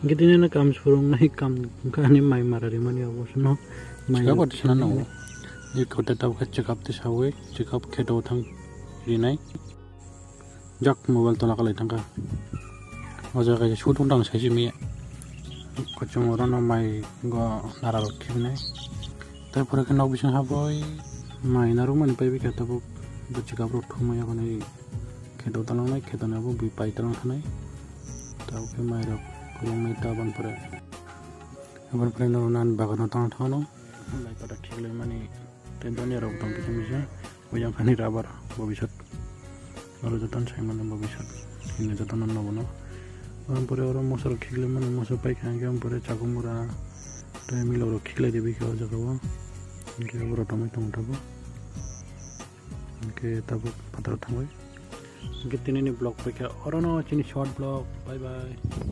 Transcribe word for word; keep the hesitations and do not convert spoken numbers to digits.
Hwnkhe tini no kam swrwng nai, kam wngkha ani mai mara rimani obo se no. Mai chikap rok ati sana no. Ni khote tabuk khe chikap te sawi, chikap khe do thang rinai. Jak mobile tola kalai thangkha. O jaga kaisa sut wng tang sai simi. Kochung oro no mai go nara rok khibinai. Tai pore khe nok bising haboi mai narwk mani pai bikha tabuk bo chikap rok thumui yakhonai. Kheto talangnai, kheto ni abo bui pai talang thanai. Tabuk khe mai rok kwlwng nai ta aboni pore. Aboni pore norok nani bagan o tang thano. Lai pata khiklai mani tei donya rok tong kisa misa. Oyang khani rubber bobisot. Oro joto no sai mano bobisot. Hino joto no nobo no. Aboni pore oro moso rok khiklai mani, moso pai kha hwnkhe aboni pore chakung mura tei milok rok khiklai ribi khe o jaga o. Hwnkhe borok tongwi tongo tabuk. Hwnkhe tabuk phataro thangwi. Hwnkhe tinini vlog paikha orono chini short vlog. Bye bye.